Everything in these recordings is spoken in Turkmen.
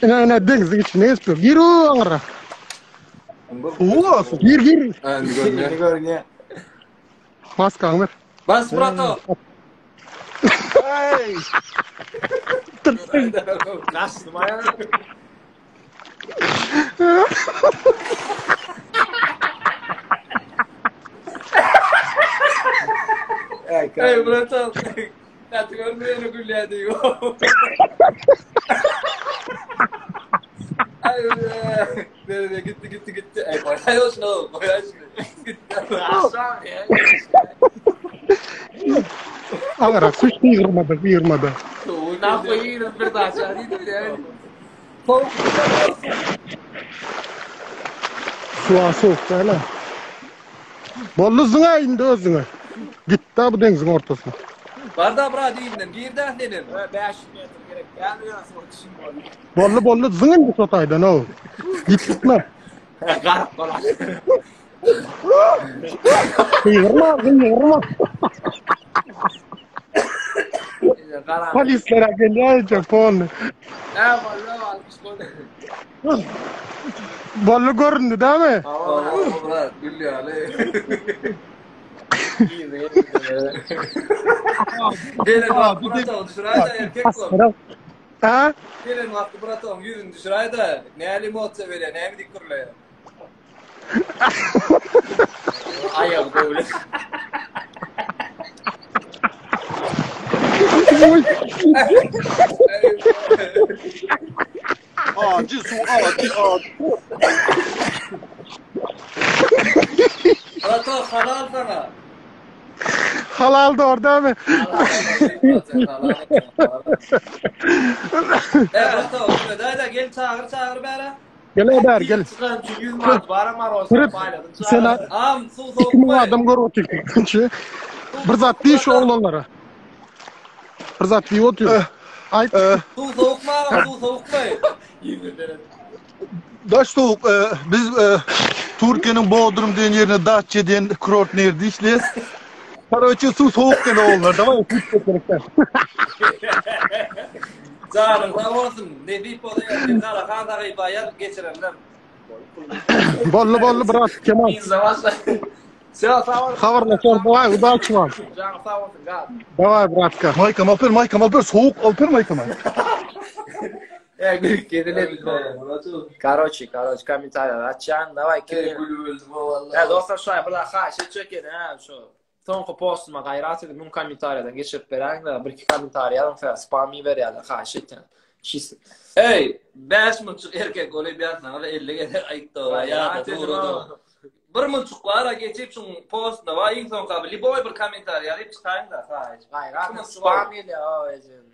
Ine ine deňziň içine geçip dur. Gir o aňyra. Suw Gir gir. Indi görünýär. Indi görünýär. Maskaňy ber. Bas brato. Hey! Kaçtım ayağa. Ey, Ey brato. Gaty görmeýene gülýär diýip. Ay nereye gitti gitti gitti. Ey goýaý şunu, goýaý şunu. Gitti. Aşağı ya. Aňyra suç gyrmady, gyrmady. Ne koyayım bir daha aşağı değil yani. Soğuk. Suwa soğuk däl-ä. Boldy zyňa indi özüňe. Gitdä bu deňziň ortasyna. Barda brat iýinden gir-dä senem. 500 metr gerek. Yani biraz o dişim var. Boldy boldy zyň indi şo taýdan ow. Gitme. Garip bolar. Gygyrma, gygyrma. Garam. Polislere gelýär polny. Ne vallahi alkış koydu. Boldy göründi dämi? Hawa, brat, gülýäli. Gelen wagty bratoň düşüräýdä erkek bol. Ha? Gelen wagty bratoň ýüzüni düşüräýdä. Näli emosiýa berýär, näme diýip gürleýär. Aýagy döwlet. Acı su acı acı. Brato halal sana. Halal dor dämi? E brato, däde gel çagyr çagyr bäre. Gel bär gel. Çıkan çünkü 100 manat var ama olsa Sürüp, payladım. sen Am suw sowuk. 2000 adam görüp otyr. Bir zat diý şu oglanlara. Bir zat diýip otyr. Aýt. Suw sowukmy agam, suw sowukmy? Daş soğuk. E, biz e, Türkiye'nin Bodrum diýen ýerine Datça diýen kurort nerde işleýäs. Karoçe su soğuk gene oglanlar. Tamam Janyň sag bolsun. Nesip bolsa ertir Garahan sahypa ýazyp geçirenler. Bolly bolly brat Kemal. Inza başla. Sen sağ ol. Habarlaşar. Daway udaçi wam. Can sağ olsun. Gaz. Daway bratka. Maýkam alyp ber, maýkam alyp ber. Soğuk alyp ber maýkama. E, gülüp kediler. Karoçi, karoçi, kommentariýa açýan. Daway Ey kim? gülüp öldüm o vallahi. Ya dostlar şu ay bir haýyş etjek ýene ha şu. Soňky postuma gaýrat edip 1000 kommentariýadan geçirip beräýiň-de, bir iki kommentariýa ýazyň, sebäbi spam iberýärler, haýyş etýän. Çis. Ey, 5 munçuk erkek bolup ýatsaňyz 50 gezek aýtdy o ýa-da durady. Bir munçuk bara geçip şuň postuna wa iň soňky abi liboý bir kommentariý ýazyp çykaýyň-da haýyş. Gaýrat Munçuk spam gelýär, o ejem.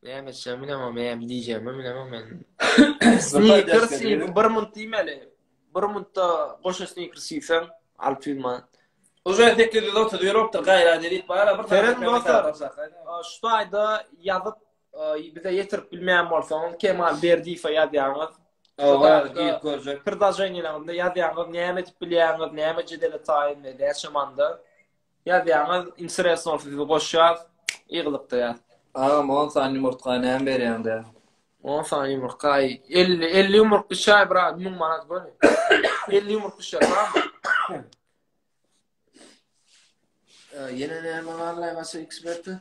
Näme etjegimi bilemok, näme diýjegimi bilemok men. Sneakers iýip bir munt diýmeli. Bir muntda goşa sneakers iýseň 600 manat. Uje 831 bolupdyr gaýrat edip bara bir Seret dostlar. Şu taýda ýazyp bize ýetirip bilmeýän bolsaňyz Kemal Berdiýewe ýazýaňyz. Owa, girip görjek. Predloženiýaňyzda ýazýaňyz, näme edip bilýäňiz, näme jedele taýyn we näçe manda. Ýazýaňyz, interesno bolsa sizi goşýas, ýygylykda ýaz. Agam 10 sany ýumurtga näme berýäň dä? 10 sany ýumurtga, 50 50 ýumurtga çaý brat, 1000 manat göni. 50 ýumurtga çaý, tamam. Ýene näme barlaý başga eksperti?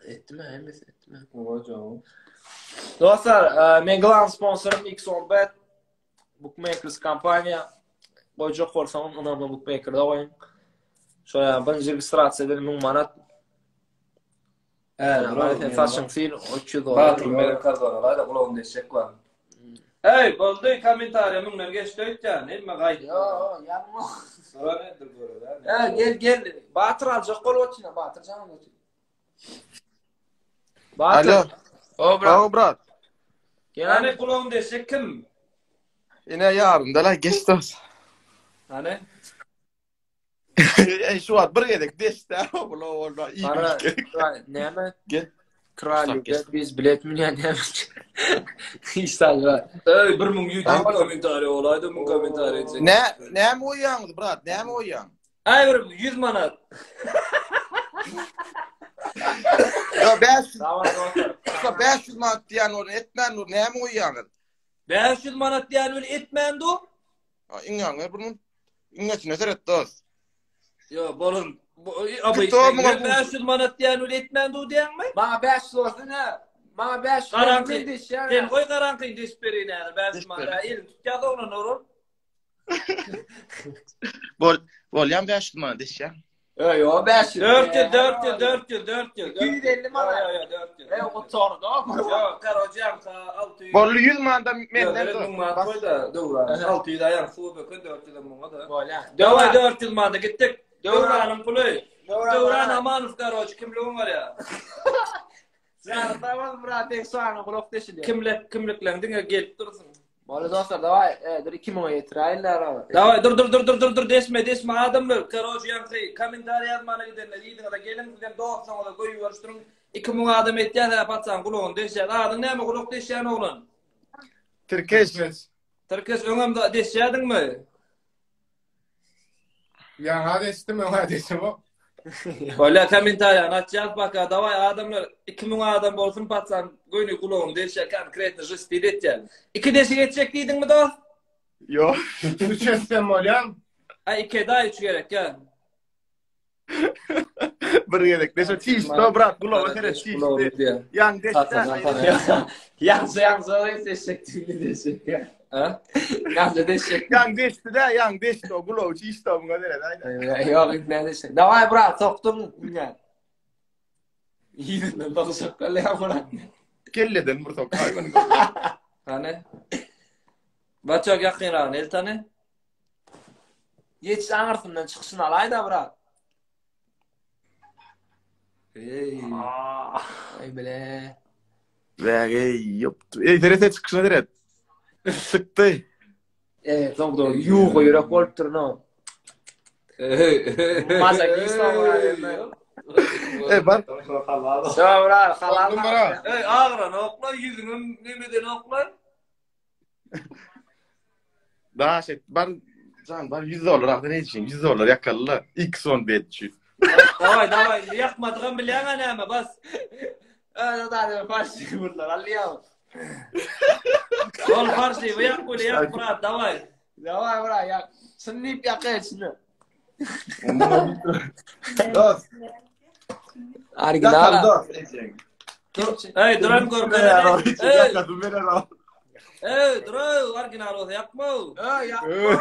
Etdimi, hemmesi etdimi? Owa, Dostlar, men glavny sponsorym X10bet. Bookmakers kompaniýa. Goýjak bolsaňyz ynamly bookmakerde goýuň. Şo ýa birinji registrasiýa eden 1000 manat. He, bro, sen saçyň sil 300 dollar. Batyr meren kazanalaý da gulagyny deşjek bar. Ey, boldy kommentariýa müňden geçdi öýtýän. Hemme gaýtdy. Ýo, ýazma. Soran endir görer. He, gel gel. Batyr aljak bolup otyryn, Batyr janam otyr. Batyr. Alo. O brat. Bravo brat. Gel Hany gulagyny deşjek kim? Ine ýarynda la geç dos. Hany? Ey şu wagt bir gezek deşdi bu bolma. Para, näme? Gel. Kralika biz bilet münýän näme? Instagram. Ey 1100 kommentariýa olaydy, 1000 kommentariýa etjek. Ne näme oýaňyz brat? Näme oýaň? Ay bir 100 manat. Yo 500 Tamam dostlar. 500 manat diýen ony etmän dur, näme goýýaňyz? 500 manat diýen ony etmän dur. Ha, iňňäňe bir mun. Iňňesine seret dost. Yo, bolun. Abi, 500 manat diýen ony etmän dur diýäňmi? Maňa 500 bolsun ha. Maňa 500 Garaňky. Sen goý garaňky deşip bereýin häzir 500 manat. Elini tutýar oglan oral. Bol, bolýan 500 manat deşýän. Ýo, ýo 500. 400, 400, 400, 400. 250 manat. Ýo, ýo, 400. Ey, gutardy. Ýo, karoçam, 600. Bolly 100 manada menden dur. 1000 manat goý da, döwran. 600 aýan suwa böken 400 muňa da. Bolýar. Daway 400 manada gitdik. Döwranyň puly. Döwran Amanow karoç kimligiň bar ýa? Ýa, tamam, brat, soňra gulak deşilýär. Kimlik, kimlikleň diňe gelip dursun. Boldy dostlar, daway, e, dur 2000-e ýetiräýinler ara. Daway, dur dur dur dur dur dur deşme deşme adamlar. Karoç ýaňky kommentariý ýazmana gidenler yzyňyza geliň sizem dostlaryňyza goýberişdiriň. 2000 adam etýär hä paçaň gulagyny deşýär. Adyň näme gulak deşýän oglan? Tirkeş. Tirkeş öňem deşýärdiňmi? Ýaňa deşdim, öňe deşemok. Bolýa kommentariýany açýas baka daway adamlar 2000 adam bolsun paçaň göni gulagyny deşýär konkretno žestit etýär. Iki deşik etjek diýdiňmi dost? Ýok. Üç etsem bolýar. Ay iki daha üç gerek ya. Bir gezek deşe çişdi brat gulaga seret çişdi. Ýaň deşdi. Ýaňsa ýaňsa deşjek diýdi deşjek. Ha? Ýaňsa deşjek. Ýaň deşdi de, ýaň deşdi o gulagy çişdi muňa seret aýda. Ýok, indi deşjek. Daway brat, sokdum. Ýa. Ýüzünden bakışak galýar brat. Kelleden bir sok hayvan. Hany? Baçak ýakynragyny el tany. Geçiş aňyrsyndan çykyşyny alaý-da, brat. Eý. Aý bile. Wägeý, ýop. Eý, seret çykyşyna seret. Çykdy. Evet, soň da ýuga ýürek bolupdyr, no. Maza giysa Ey bar. Şöwra, halal. Ey agran okla, ýüzüňem nemeden okla. Daş et. Bar jan bar 100 dollar alsa ne üçin? 100 dollar ýakaly. X10 betçi. Daway, daway, ýakmadygam bilýäň-ä näme, bas. Öyle da farşy bunlar alýar. Ol farşy, bu ýak buli ýak brat, daway. Daway brat, ýak. Şuny diýip ýakaý şuny. Dost. Original. Dost. Ey, duran görkene. Ey, Ýakasy berer al. ey, duran original bolsa ýakma. Ey, ýakma.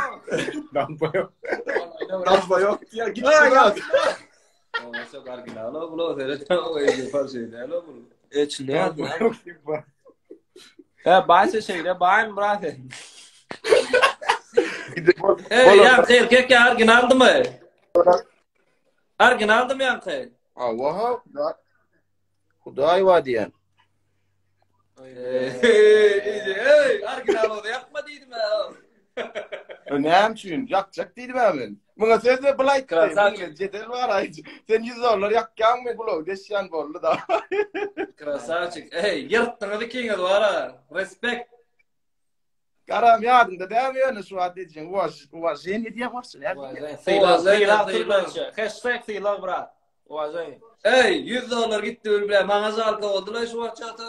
Lampa ýok. Lampa ýok diýär, git dost. Çok original o bulo seret o ey farşy däl o bulo. Içinde Lampa ýok diýip bar. He, baýsa şeýle, baýyn brat. Ey, ýaňky erkek ýa originaldymy? Originaldymy ýaňky? Awa, Hudaý bar diýen. Ey, ey, original bolsa ýakma diýdim ha. Näme üçin? Ýakjak diýdim ha men. Muňa sözde bulaý Krasavçik. Jedel bar aý. Sen 100 dollar ýakýaňmy gulagy deşýän boldy da. Krasavçik. Ey, ýyrtdyňyz ikiňiz bar ha. Respekt. Garam ýadyňda dämi ýöne şu wagt edýän uwaženiýe diýen barça näme? Sylag, sylag türkmençe. Hashtag sylag brat. Uwaženiýe. Ey, 100 dollar gitdi bil bilen. Maňa žalka boldy şu wagt çata.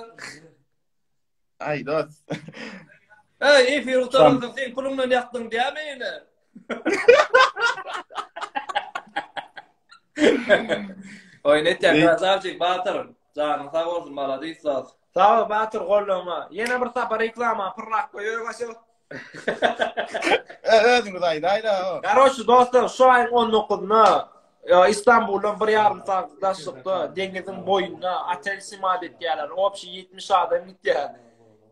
Aý dost. Ey, efir gutaransoň sen puluňdan ýakdyň diýämi ýene? Oýun etýän krasavçik Batyr. Janyň sag bolsun, maladis dost. Sag bol Batyr goldawyňa. Ýene bir sapar reklama pyrlap goýaý başa. Özüňiz aýdaýda. Karoçi dostlar şu aýyň 19-na Istanbuldan bir ýarym sagat daşlykda deňiziň boýunda otel simat etýärler. Obşi 70 adam gitýär.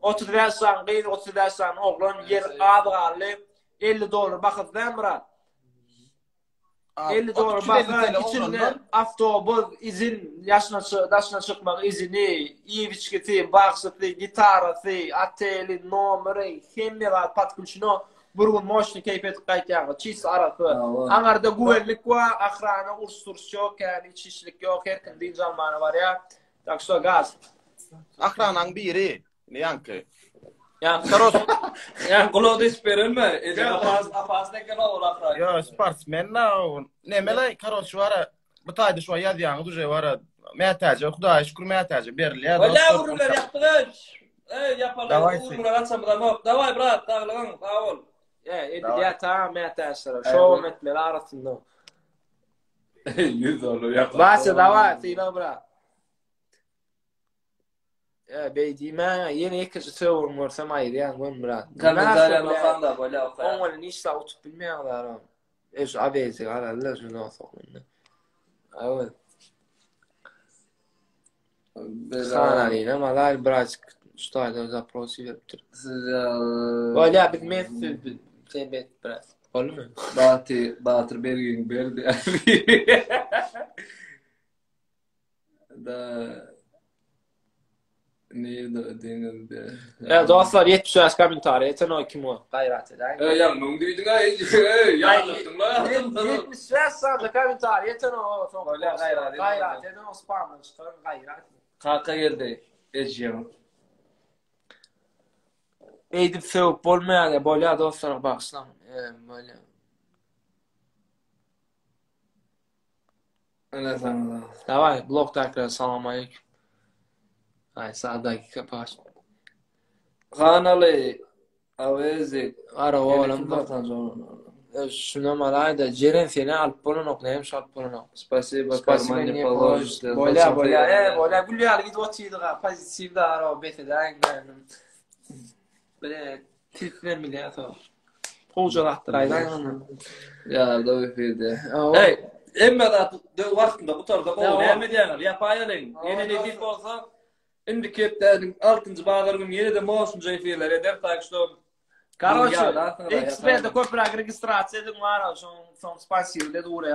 35 sany gyz, 35 sany oglan, ýer az galdy. 50 dollar bahasy däl brat. 50 dollar baha içinde awtobus, izin, ýaşyna daşyna çykmak izini, iýip içgisi, bagşysy, gitarasy, oteli, nomeri, hemme zat podklýuçeno. Bir gün moşny keýp edip gaýtýaňyz. Çist arasy. Aňarda güvenlik bar, ahrana uruş-suruş ýok, ýani içişlik ýok, her kim dynç almana barýar. Tak şo gaz. Ahranaň biri. Ýaňky. Ýaňky. Karos. Ýaňky gulagy deşip berenmi? Eje apas, apas eken ol ahrana. Ýo, sportsmen la o. Nemele, karos şu ara bu taýda şu ýazýaňyz uje bara. Mätäje, Hudaýa şükür mätäje berilýär. Bolýa gürrüňler ýapdyk eý. Eý ýapaly gürrüňler açamyzamok. Daway brat, saglygyň, sag bol. E, edilýär ta mätäçlere. Şowam etmeli arasynda. 100 dollar ýap. Başa daway, sylag brat. E, beý diýme, ýene ikinji söwüň görsem aýyrýan gön brat. Kommentariýany okaň-da, bolýa okaýan. Oň bilen hiç zat utup bilmeýäňiz aram. E, şu abezi garaly-da şuny olsak indi. Evet. Hanalina malal birazcık şu taýda zaпрос beripdir. Siz Bolýa biz men siz sen bet biraz. Boldumy? Baty, Batyr bergiňi berdi. Da Nirde deňizde. Ya dostlar 75 kommentariýa eten o kim o? Gaýrat edäýiň. Ey ya müň diýdiň ay. Ey ýalypdyň la. 75 sany kommentariýa eten o soň. Bolýa, gaýrat edin. Gaýrat edin o spamdan çykaryň gaýrat. Kaka geldi. Ejem. Eýdip sögüp bolmaýar ya bolýar dostlar bagyşlaň. Eee bolýar. Ene sana. Daway blogdakylara salam aleyküm. Ay sağdaki kapı aç. Hanaly Awezi Ara oğlum bak. Şuna malayda Ceren seni alyp bolanok, näme şu alyp bolanok. Spasibo, Spasibo karman ne ne položit. položit. Bolya bolya. E bolya gül ýaly gidip otyrdyk ha. Pozitiw da ara bes edäýiň. Bile tilkler bilýär so. Gowja zatdyr aýdaýyň onda. Ýarda efirde. Hawa. Ey, hemme zat wagtynda gutardy. Gowy Hawa. näme edýäňiz? Ýapaýalyň. Ýene nesip bolsa indiki hepdäniň 6-njy bazar güni ýene-de moşunja efirler eder. Tak şto Karoçe, Ýadarsyňyz, XP-de köpräk registrasiýa ediň bar, şoň soň spasibo dedi ugraýar.